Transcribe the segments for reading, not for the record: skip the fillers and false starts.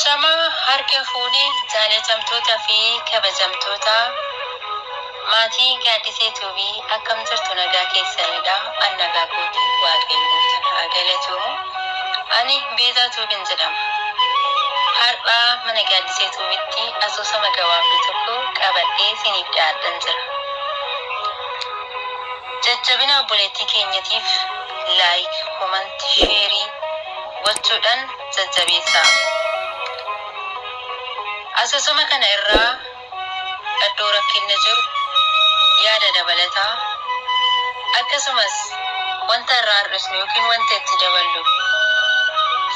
Ashamaa harka fuune jaalatamtoota fi kabajamtoota maatii Gaaddisee Tuubii, akkam jirtu? Nagaa keessanidha. An nagaa kooti, Waaqayyo gooftaan haa galatoomu. Ani Beezaa Tuubiin jedhama. Har'a mana Gaaddisee Tuubitti asoosama gabaabduu tokko qabadhee isiniif dhiyaadhan jira. Jajjabina obboleettii keenyatiif like, comment, share gochuudhaan jajjabeessaa. Asoosama kana irraa iddoo rakkinni jiru yaada dabalataa, akkasumas wanta irraa hir'isnu yookiin wanta itti daballu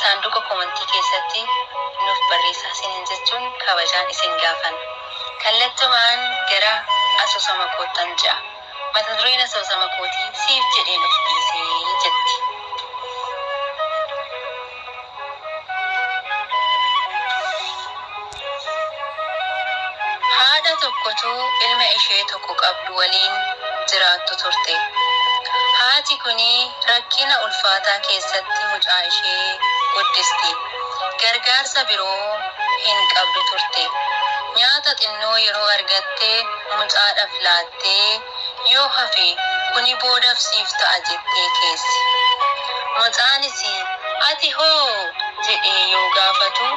saanduqa komantii keessatti nuuf barreessaa isiniin jechuun kabajaan isin gaafanna. Kallattumaan gara asoosama koottan ce'a. Mata dureen asoosama kootii "Siif jedheen of dhiisee" jetti. Haadha tokkotu ilma ishee tokko qabdu waliin jiraattu turte. Haati kuni rakkina ulfaataa keessatti mucaa ishee guddisti. Gargaarsa biroo hin qabdu turte. Nyaata xinnoo yeroo argatte mucaadhaf laattee, yoo hafe kuni boodaf siif ta'a jettee keessi. Mucaanis "Ati hoo?" jedhee yoo gaafatu,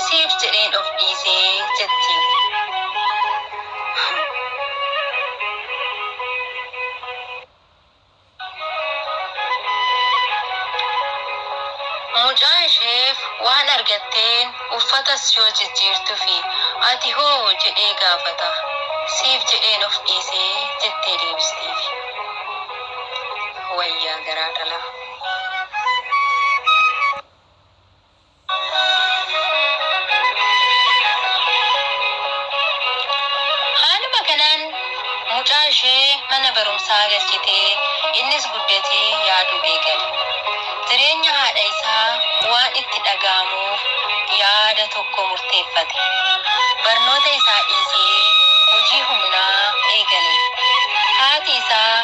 "Siif jedheen of dhiisee" jetti. Mucaa isheef waan argatteen uffatas yoo jijjiirtufi, "Ati hoo?" jedhee gaafata. "Siif jedheen of dhiisee" jettee deebistiifi. Wayyaa garaa dhalaa. Haaluma kanaan mucaa ishee mana barumsaa galchitee, innis guddatee yaaduu eegale. Jireenya haadha isaa waan itti dhaga'amuuf yaada tokko murteeffate. Barnoota isaa dhiisee hojii humnaa eegale. Haati isaa,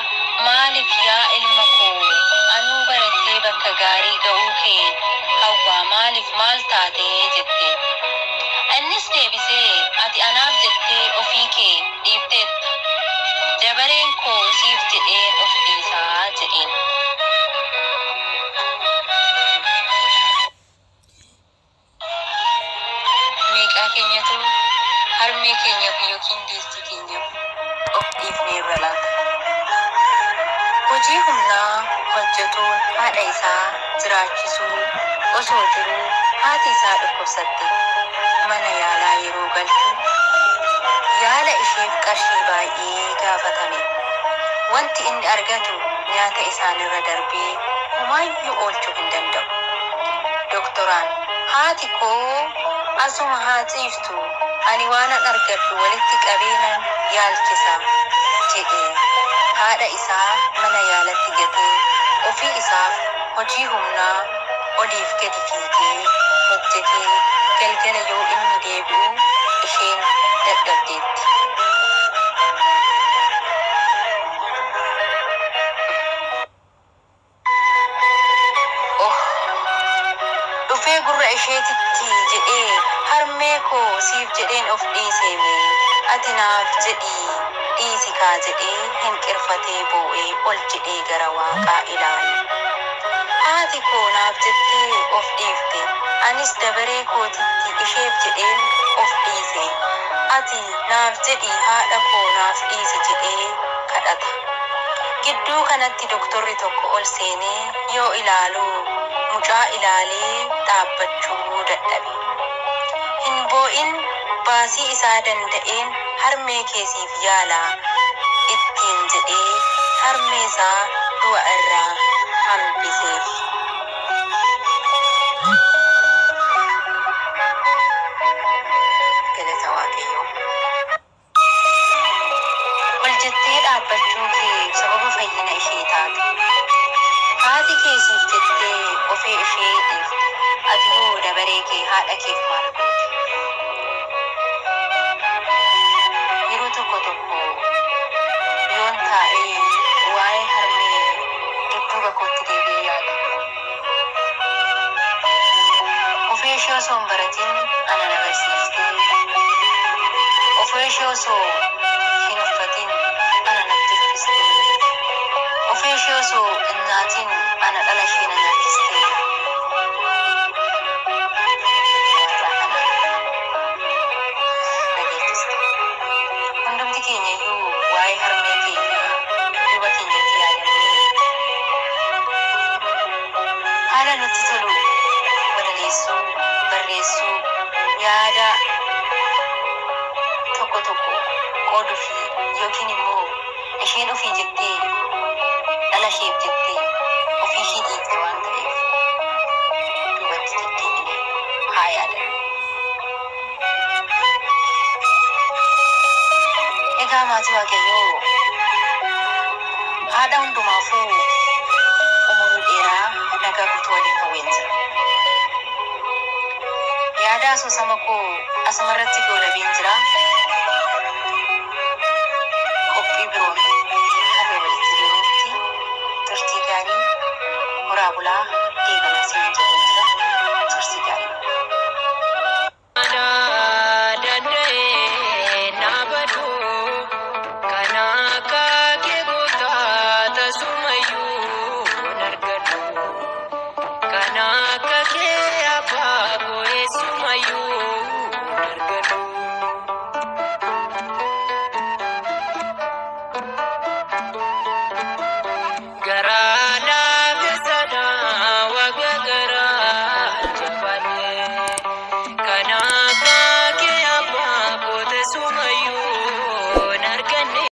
"Maaliif yaa ilma koo, anuu barattee bakka gaarii ga'uu kee hawwaa, maaliif, maal taatee?" jette. Innis deebisee, "Ati anaaf jettee ofii kee dhiifteetta. Dabareen koo siif jedheen of dhiisaa" jedheen. Meeqaa keenyatu harmee keenyaaf yookiin deessuu keenyaaf of dhiifneerra laata? Hojii humnaa hojjetuun haadha isaa jiraachisuu osoo jiruu haati isaa dhukkubsatte. Mana yaalaa yeroo galchu yaala isheef qarshii baay'ee gaafatame. Wanti inni argatu nyaata isaanirra darbee homaayyuu oolchuu hin danda'u. Doktoraan, "Haati koo asuma haa ciiftu, ani waanan argadhu walitti qabee nan yaalchisa" jedhe. Haadha isaa mana yaalatti gatee ofii isaaf hojii humnaa oliif gadi fiigee hojjetee galgala yoo inni deebi'u isheen dadhabdeetti. Oh! Dhufee gurra isheetitti jedhee, "Harmee koo, siif jedheen of dhiiseeme, ati naaf jedhii dhiisi kaa" jedhee hinqirfatee boo'ee ol jedhee gara waaqaa ilaale. Haati koo naaf jettee of dhiifte, anis dabaree kootitti isheef jedheen of dhiise. Ati naaf jedhii haadha koo naaf dhiisi jedhee kadhata. Gidduu kanatti doktorri tokko ol seenee yoo ilaalu mucaa ilaalee dhaabbachuu dadhabe. "Hin boo'in, baasii isaa danda'een harmee kee siif yaala" ittiin jedhee harmeesaa du'a irraa hambiseef. Galata Waaqayyoo. Ol jettee dhaabbachuu kee sababa fayyina ishee taate. Haati kee siif jettee ofee ishee dhiifte. Ati hoo dabaree kee haadha keef maal goote? Yeroo tokko tokko yoon taa'ee waa'ee harmee dudduuba kootti deebi'ee yaadu, ofee ishee osoo hin baratin ana na barsiiftee. Ofii ishee osoo hin uffatin ana natti uffistee. Ofii ishee osoo hin nyaatin ana dhala ishee na nyaachistee. Warra kana dhageessiste. Hundumti keenya iyyuu waa'ee harmee keenyaa duuba keenyatti yaadannee haala nutti tolu walaleessuu, barreessuu, yaada tokko tokko qooduu fi yookiin immoo isheen ofii jettee dhala isheef jettee ofii ishii dhiifte waan ta'eef duubatti deddeebinee haa yaadannu. Egaa maatii Waaqayyoo, haadha hundumaafuu umurii dheeraa nagaa guutuu waliin hawween jira. Yaada asoosama koo asumarratti goolabeen